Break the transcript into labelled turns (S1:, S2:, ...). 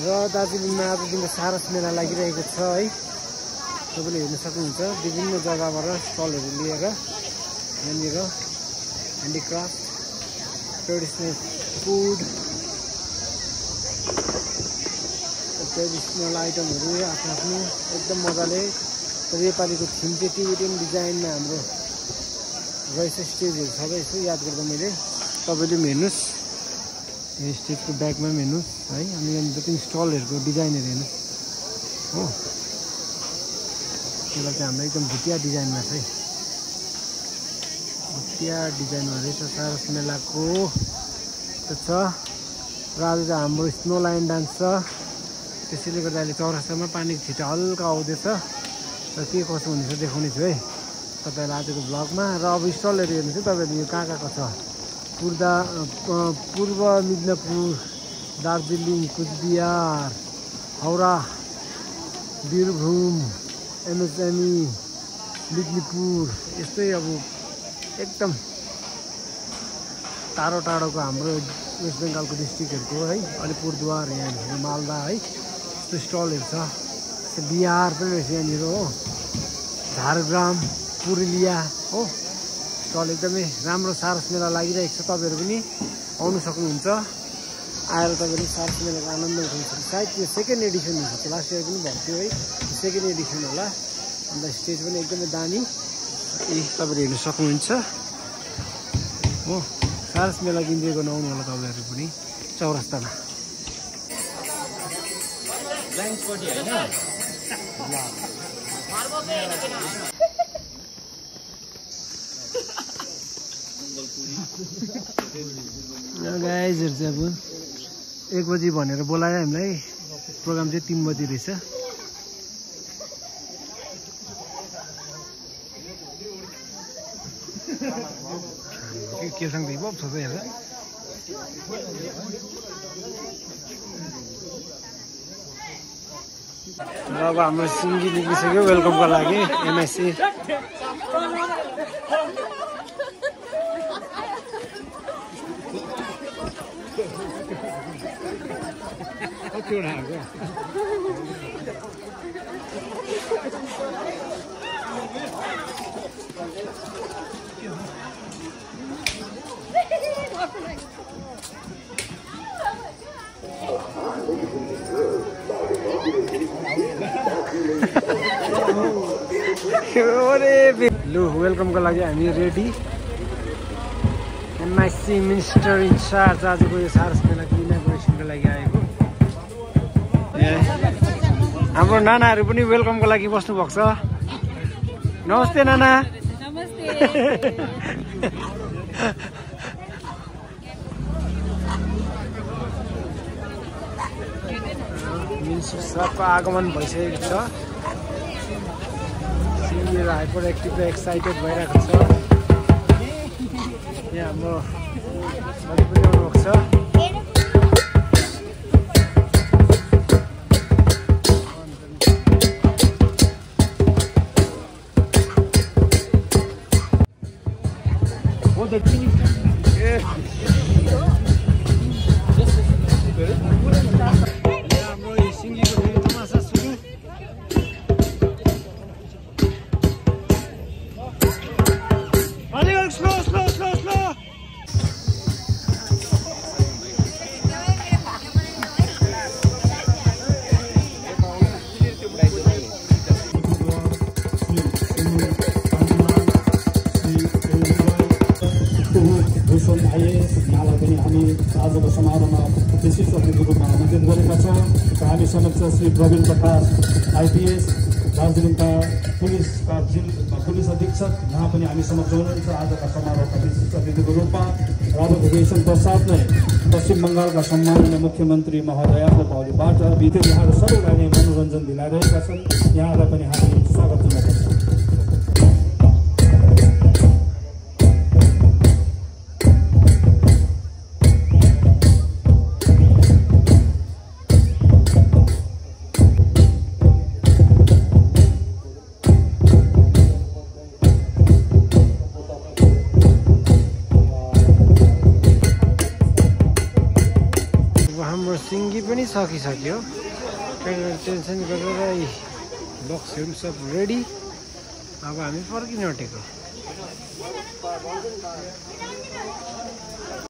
S1: र दार्जिलिङमा आजदेखि सारस मेला लागिरहेको छ है। तपाईँले हेर्न सक्नुहुन्छ विभिन्न जग्गाबाट स्टलहरू लिएर यहाँनिर ह्यान्डिक्राफ्ट, ट्रेडिसनल फुड, ट्रेडिसनल आइटमहरू आफ्नो एकदम मजाले नेपालीको थिम चाहिँ टिबेटियन डिजाइनमा हाम्रो रहेछ। स्टेजहरू सबै यसो याद गर्दा मैले तपाईँले पनि हेर्नुहोस्, यो स्टेजको ब्याकमा पनि हेर्नुहोस् है। अनि यहाँनिर पनि स्टलहरूको डिजाइनहरू हेर्नुहोस् हो। त्यसलाई चाहिँ हाम्रो एकदम भुटिया डिजाइनमा छ है, भुटिया डिजाइनमा रहेछ सारस मेलाको त्यो छ। र आज चाहिँ हाम्रो स्नो लाइन डान्स छ, त्यसैले गर्दा अहिले चौरस्तामा पानीको छिटो हल्का आउँदैछ र के कसो हुनेछ देखाउने छु है तपाईँलाई आजको भ्लगमा। र अब स्टलहरू हेर्नु चाहिँ तपाईँहरूले यो कहाँ कहाँको छ, पूर्व मिदनापुर, दार्जिलिङ, कुचबिहार, हाउडा, वीरभूम, एमएसएमई, मिदनीपुर, यस्तै अब एकदम टाढो टाढोको हाम्रो वेस्ट बेङ्गालको डिस्ट्रिक्टहरूको है, अलिपुरद्वार, यहाँनिर मालदा है, यस्तो स्टलहरू छ। बिहार पनि रहेछ यहाँनिर हो, झारग्राम, पुरुलिया हो, स्टल एकदमै राम्रो सारस मेला लागिरहेको छ। तपाईँहरू पनि आउनु सक्नुहुन्छ, आएर तपाईँहरू सारस मेलाको आनन्द उठाउनु सक्नुहुन्छ। सायद त्यो सेकेन्ड एडिसन हुन्छ, लास्ट इयर पनि भएको थियो है, सेकेन्ड एडिसन होला। अन्त स्टेज पनि एकदमै दामी तपाईँहरू हेर्नु सक्नुहुन्छ हो। सारस मेला इन्जोय गर्न आउनु होला तपाईँहरू पनि चौरस्तामा। गाइजहरू चाहिँ अब 1 बजी भनेर बोलायो हामीलाई, प्रोग्राम चाहिँ 3 बजी रहेछ। के सँग बप छ हेर। अब हाम्रो सिङ्गी निक्लिसक्यो वेलकमको लागि एमएससी। लु वेलकमको लागि हामी रेडी। एमआइसी मिनिस्टर इन्चार्ज आजको यो सारस मेलाको इनागुरेसनको लागि आएको। हाम्रो नानाहरू पनि वेलकमको लागि बस्नु भएको छ। नमस्ते नाना।
S2: नमस्ते।
S1: मिनिस्टर साहबको आगमन भइसकेको छ। सिङ्गीहरू हाइपर एक्टिभ र एक्साइटेड भइरहेको छ। यहाँ हाम्रो अरू पनि आउनुभएको छ।
S3: यहाँलाई पनि हामी आजको समारोहमा विशिष्ट अतिथिको रूपमा आमन्त्रित गरेका छौँ। हामी समक्ष श्री प्रवीण प्रकाश आइपिएस दार्जिलिङका पुलिस अधीक्षक यहाँ पनि हामी समक्ष हुनुहुन्छ आजका समारोहका विशिष्ट अतिथिको रूपमा। र अब भेकेसन पश्चात नै पश्चिम बङ्गालका सम्माननीय मुख्यमन्त्री महोदयको पहलबाट विदेश यहाँहरू सबैलाई नै मनोरञ्जन दिलाइरहेका छन्। यहाँहरूलाई पनि हामी स्वागत जनाउँदछौँ।
S1: हाम्रो सिङ्गी पनि सकिसक्यो टेन्सन गरेर बक्सहरू सब रेडी अब हामी फर्किन आँटेको